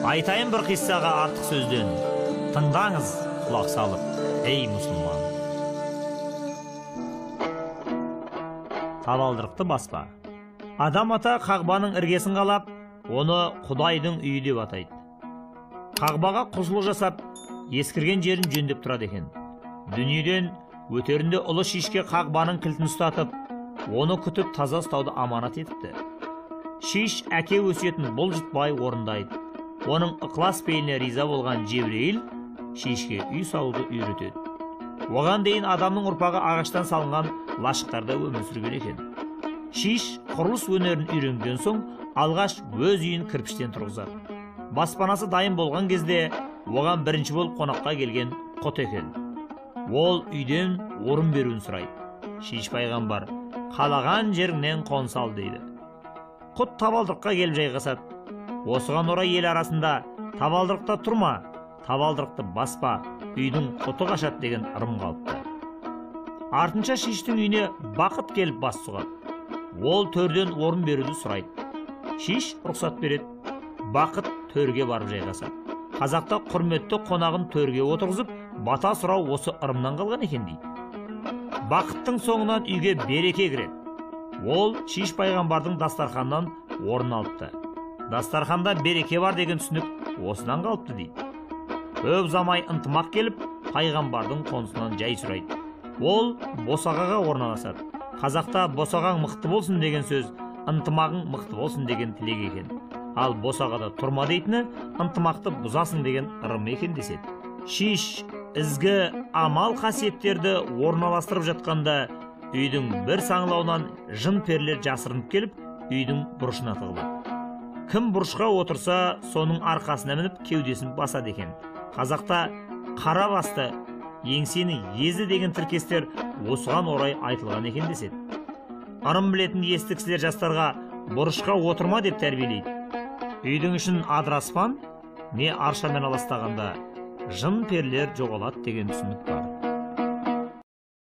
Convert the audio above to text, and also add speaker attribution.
Speaker 1: Айтайын бір қиссаға артық сөзден, тыңдаңыз құлақ салып, ей мұсылман. Табалдырықты баспа. Адам ата Қағбаның іргесін қалап, оны Құдайдың үйі деп атайды. Қағбаға құзылық жасап, ескірген жерін жөндеп тұрады екен. Дүниеден өтерінде ұлы Шишке Қағбаның кілтін ұстатып, оны күтіп таза ұстауды аманат етіпті. Шиш әке өсиетін бұлжытпай орындайды. Оның ықылас пейіліне риза болған Жебірейіл Шишке үй салуды үйретеді. Оған дейін адамның ұрпағы ағаштан салынған лашықтарда өмір сүрген екен. Шиш құрылыс өнерін үйренген соң алғаш өз үйін кірпіштен тұрғызады. Баспанасы дайын болған кезде оған бірінші болып қонаққа келген Құт екен. Ол үйден орын беруін сұрайды. Шиш пайғамбар, қалаған жеріңнен қоныс ал дейді. Құт табалдырыққа келіп жайғасады. Осыған орай ел арасында табалдырықта тұрма, табалдырықты баспа, үйдің құты қашады деген ырым қалыпты. Артынша Шиштің үйіне Бақыт келіп бас сұғады. Ол төрден орын беруді сұрайды. Шиш рұқсат береді. Бақыт төрге барып жайғасады. Қазақта құрметті қонағын төрге отырғызып, бата сұрау осы ырымнан қалған екен дейді. Бақыттың соңынан үйге береке кіреді. Ол Шиш пайғамбардың дастарханнан орын алыпты. Дастарханда береке бар деген түсінік осынан қалыпты дейді. Көп ұзамай ынтымақ келіп, пайғамбардың қонысынан жай сұрайды. Ол босағаға орналасады. Қазақта босағаң мықты болсын деген сөз, ынтымағың мықты болсын деген тілек екен. Ал босағада тұрма дейтіні, ынтымақты бұзасың деген ырым екен деседі. Шиш ізгі амал қасиеттерді орналастырып жатқанда үйдің бір саңылауынан жын перілер жасырынып келіп, үйдің бұрышына тығылады. Кім бұрышқа отырса, соның арқасына мініп кеудесін басады екен. Қазақта қара басты, еңсені езді деген тіркестер осыған орай айтылған екен деседі. Ырым білетін есті кісілер жастарға бұрышқа отырма деп тәрбиелейді. Үйдің ішін адыраспан, не аршамен аластағанда жын перілер жоғалады деген түсінік бар.